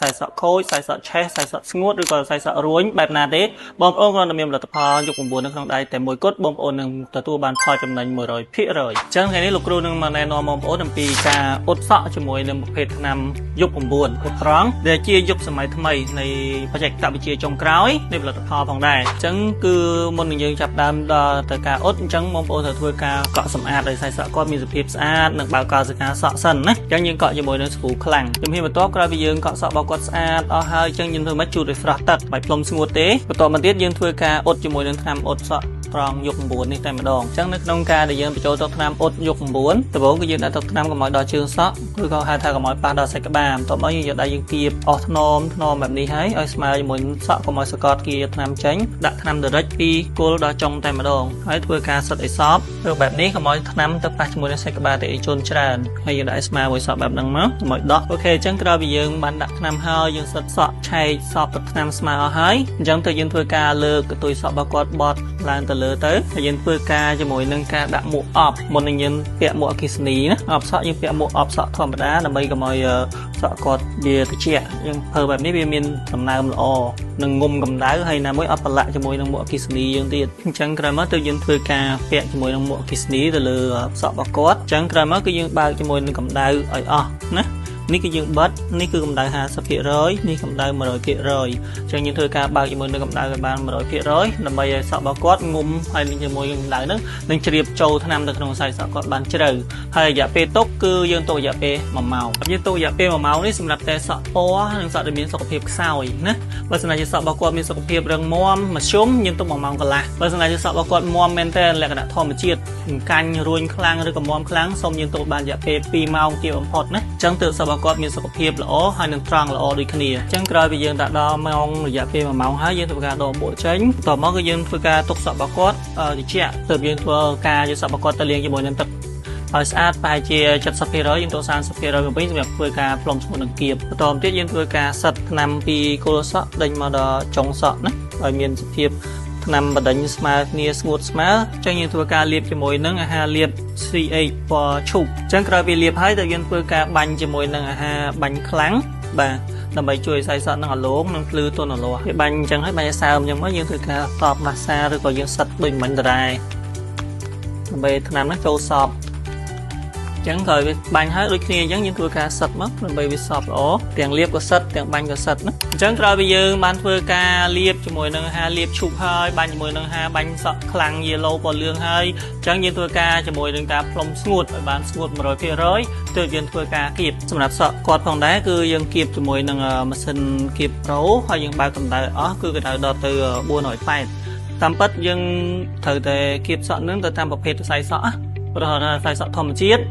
សែសក់ខូចសែសក់ឆេះសែសក់ស្ងួតឬក៏សែសក់រួញបែបណាទេបងប្អូនគ្រាន់តែមានផលិតផលយុគ9នៅក្នុងដៃតែមួយគត់បងប្អូននឹងទទួលបានផលចំណេញ100%អញ្ចឹងថ្ងៃនេះលោកគ្រូនឹងមកណែនាំបងប្អូនអំពីការអ៊ុតសក់ជាមួយនឹងប្រភេទថ្នាំយុគ9អ៊ុតត្រង់ដែលជាយុគសម័យថ្មីនៃបច្ចេកវិទ្យាចុងក្រោយនៃផលិតផលផងដែរអញ្ចឹងគឺមុននឹងយើងចាប់ដើមដល់ទៅការអ៊ុតអញ្ចឹងបងប្អូនត្រូវធ្វើការកក់សម្អាតដោយសែសក់គាត់មានសភាពស្អាតនិងបើកកោសិកាសក់សិនណាអញ្ចឹងយើងកក់ជាមួយនឹងស្គូខ្លាំងជំហានបន្ទាប់ក្រោយពីយើងកក់សក់របស់គាត់ស្អាតអស់ហើយអញ្ចឹងយើងធ្វើម៉េចជូតឲ្យស្រស់ទឹកបាយផ្លុំស្ងួតទេបន្ទាប់មកទៀតយើងធ្វើការអ៊ុតជាមួយនឹងថ្នាំអ៊ុតសក់ត្រង់យុគ9នេះតែម្ដងអញ្ចឹងនៅក្នុងការដែលយើងបញ្ចូលទឹកថ្នាំអ៊ុតយុគ9ដំបូងគឺយើងដាក់ទឹកថ្នាំកុំឲ្យដល់ជើងសក់ឬក៏ហៅថាកុំឲ្យប៉ះដល់សាច់ក្បាលបន្ទាប់មកយើងយកដៃយើងគៀបអស់ថ្នមថ្នមបែបនេះហើយឲ្យស្មើជាមួយសក់កុំឲ្យសកត់គៀថ្នាំចេញដាក់ថ្នាំដរិចពីគល់ដល់ចុងតែម្ដងហើយធ្វើការសិតឲ្យសពឬបែបនេះកុំឲ្យថ្នាំទៅប៉ះជាមួយនឹងសាច់ក្បាលអតិថិជនច្រើនហើយយើងដាក់ឲ្យស្មើមួយសក់បែបហ្នឹងមកកុំឲ្យដក់អូខេអញ្ចឹងក្រោយពីយើងបានដាក់ថ្នាំហើយយើងសិតសក់ឆែកសពទឹកថ្នាំស្មើអស់ហើយអញ្ចឹងទៅយើងធ្វើការលើកកន្ទុយសក់របស់គាត់បត់ឡើងទៅលើទៅហើយយើងធ្វើការជាមួយនឹងការដាក់មួកអប់មុននឹងយើងពាក់មួកអគ្គិសនីណាអប់សក់យើងពាក់មួកអប់សក់ធម្មតាដើម្បីកុំឲ្យសក់គាត់វាត្រជាក់យើងធ្វើបែបនេះវាមានសំណើមល្អនឹងងុំកម្ដៅហើយណាមួយអត់ប្រឡាក់ជាមួយនឹងមួកអគ្គិសនីយើងទៀតអញ្ចឹងក្រោយមកទៅយើងធ្វើការពាក់ជាមួយនឹងមួកអគ្គិសនីទៅលើសក់របស់គាត់អញ្ចឹងក្រោយមកគឺយើងបើកជាមួយនឹងកម្ដៅឲ្យអស់ណានេះគឺយើងបិទនេះគឺកម្ដៅ50%នេះកម្ដៅ100%អញ្ចឹងយើងធ្វើការបើកជាមួយនឹងកម្ដៅឲ្យបាន100%ដើម្បីឲ្យសក់របស់គាត់ងុំហើយនឹងជាមួយនឹងកម្ដៅហ្នឹងនឹងជ្រាបចូលថ្នាំទៅក្នុងខ្សែសក់គាត់បានជ្រៅហើយរយៈពេលទុកគឺយើងទុករយៈពេល1ម៉ោងយើងទុករយៈពេល1ម៉ោងនេះសម្រាប់តែសក់ពណ៌និងសក់ដែលមានសុខភាពខ្សោយណាបើសិនជាសក់របស់គាត់មានសុខភាពរឹងមាំមធ្យមយើងទុក1ម៉ោងកន្លះបើសិនជាសក់របស់គាត់មាំមែនទែនលក្ខណៈធម្មជាតិកាញ់រួញខ្លាំងឬក៏មាំខ្លាំងសូមយើងទុកបានរយៈពេល2ម៉ោងជាបំផុតណាអញ្ចឹងទើបសក់របស់គាត់មានសុខភាពល្អហើយនឹងត្រង់ល្អដូចគ្នាអញ្ចឹងក្រោយពីយើងដាក់ដល់ម៉ោងរយៈពេល1ម៉ោងហើយយើងធ្វើការដកមួកចេញបន្ទាប់មកគឺយើងធ្វើការទុកសក់របស់គាត់ត្រជាក់ទើបយើងធ្វើការយកសក់របស់គាត់ទៅលាងជាមួយនឹងទឹកឲ្យស្អាតប្រហែលជា70%យើងទុក30%មកវិញសម្រាប់ធ្វើការផ្លុំស្ងួតនឹងគៀបបន្តមកទៀតយើងធ្វើការសិតថ្នាំពីគល់សក់ដេញមកដល់ចុងសក់ណាឲ្យមានសភាពថ្នាំបដិញស្មើគ្នាស្ងួតស្មើអញ្ចឹងយើងធ្វើការលាបជាមួយនឹងអាហារលាប CH ពណ៌ឈូកអញ្ចឹងក្រោយពីលាបហើយតើយើងធ្វើការបាញ់ជាមួយនឹងអាហារបាញ់ខ្លាំងបាទដើម្បីជួយខ្សែសក់នឹងអាឡងនិងភ្លឺទន់អលាស់វាបាញ់អញ្ចឹងហើយបាញ់ឲ្យសើមអញ្ចឹងមកយើងធ្វើការតបម៉ាស្សាឬក៏យើងសិតដូចមិញដដែលដើម្បីថ្នាំហ្នឹងចូលសពចឹងក្រោយវាបាញ់ហើយដូចគ្នាអញ្ចឹងយើងធ្វើការសិតមកដើម្បីវាសពល្អទាំងលាបក៏សិតទាំងបាញ់ក៏សិតណាអញ្ចឹងក្រោយពីយើងបានធ្វើការលាបជាមួយនឹងអាហារលាបឈូកហើយបាញ់ជាមួយនឹងអាហារបាញ់សក់ខ្លាំងយេឡូពណ៌លឿងហើយអញ្ចឹងយើងធ្វើការជាមួយនឹងការផ្លុំស្ងួតឲ្យបានស្ងួត100%ទើបយើងធ្វើការគៀបសម្រាប់សក់គាត់ផងដែរគឺយើងគៀបជាមួយនឹងម៉ាស៊ីនគៀបប្រូហើយយើងបើកកម្ដៅអស់គឺកម្ដៅដល់ទៅ480តាមពិតយើងត្រូវតែគៀបសក់នឹងទៅតាមប្រភេទខ្សែសក់ណាព្រោះថាខ្សែសក់ធម្មជាតិ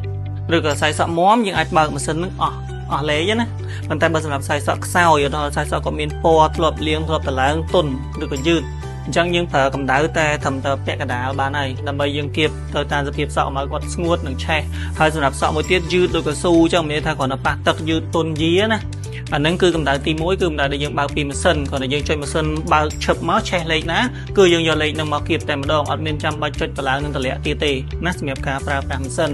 ឬក៏ខ្សែសក់មាំយើងអាចបើកម៉ាស៊ីននឹងអស់លេខណាប៉ុន្តែបើសម្រាប់ខ្សែសក់ខ្សោយដល់ខ្សែសក់ក៏មានពណ៌ធ្លាប់លាងធ្លាប់តឡើងទន់ឬក៏យឺតអញ្ចឹងយើងប្រើកម្ដៅតែត្រឹមតែពាក់កណ្ដាលបានហើយដើម្បីយើងគៀបទៅតាមសភាពសក់ឲ្យគាត់ស្ងួតនិងឆេះហើយសម្រាប់សក់មួយទៀតយឺតដូចកស៊ូអញ្ចឹងមានន័យថាគ្រាន់តែប៉ះទឹកយឺតទន់យាណាអាហ្នឹងគឺកម្ដៅទី1គឺកម្ដៅដែលយើងបើកពីម៉ាស៊ីនគ្រាន់តែយើងចុចម៉ាស៊ីនបើកឈឹបមកឆេះលេខណាគឺយើងយកលេខហ្នឹងមកគៀបតែម្ដងអត់មានចាំបាច់ចុចតម្លើងនឹងតម្លាក់ទៀតទេណាសម្រាប់ការប្រើប្រាស់ម៉ាស៊ីន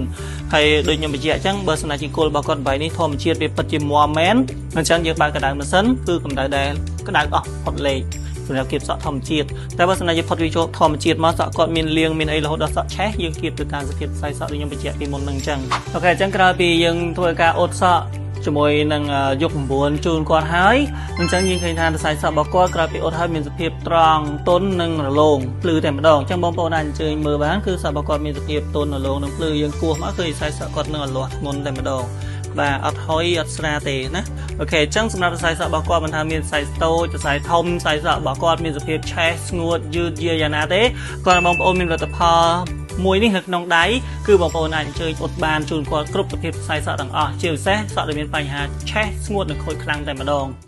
ហើយដូចខ្ញុំបញ្ជាក់អញ្ចឹងបើសិនជាគោលរបស់គាត់8នេះធម្មជាតិវាពិតជាមាំមែនអញ្ចឹងយើងបើកកម្ដៅម៉ាស៊ីនគឺកម្ដៅដែលក្ដៅអស់ផុតលេខសម្រាប់គៀបសក់ធម្មជាតិតែបើសិនជាផុតវាចូលធម្មជាតិមកសក់គាត់មានលាងមានអីរហូតដល់សក់ឆេះយើងគៀបទៅតាមសភាពខ្សែសក់ដូចខ្ញុំបញ្ជាក់ពីមុនហ្នឹងអញ្ចឹងអូខេអញ្ចឹងក្រោយពីយើងធ្វើការអ៊ុតសក់ជាមួយនឹងយុគ9ជូនគាត់ហើយអញ្ចឹងយើងឃើញថាខ្សែសក់របស់គាត់ក្រោយពីអ៊ុតហើយមានសភាពត្រង់ទន់និងរលោងភ្លឺតែម្ដងអញ្ចឹងបងប្អូនអាចអញ្ជើញមើលបានគឺសក់របស់គាត់មានសភាពទន់រលោងនិងភ្លឺយើងគោះមកគឺខ្សែសក់គាត់នឹងរលាស់ធ្ងន់តែម្ដងបាទអត់ហុយអត់ស្រាទេណាអូខេអញ្ចឹងសម្រាប់ខ្សែសក់របស់គាត់មិនថាមានខ្សែតូចខ្សែធំខ្សែសក់របស់គាត់មានសភាពឆេះស្ងួតយឺតយារយ៉ាងណាទេគាត់បងប្អូនមានផលិតផលមួយនេះនៅក្នុងដៃគឺបងប្អូនអាចអញ្ជើញអ៊ុតបានជូនគាត់គ្រប់ប្រភេទខ្សែសក់ទាំងអស់ជាពិសេសសក់ដែលមានបញ្ហាឆេះស្ងួតនិងខូចខ្លាំងតែម្ដង។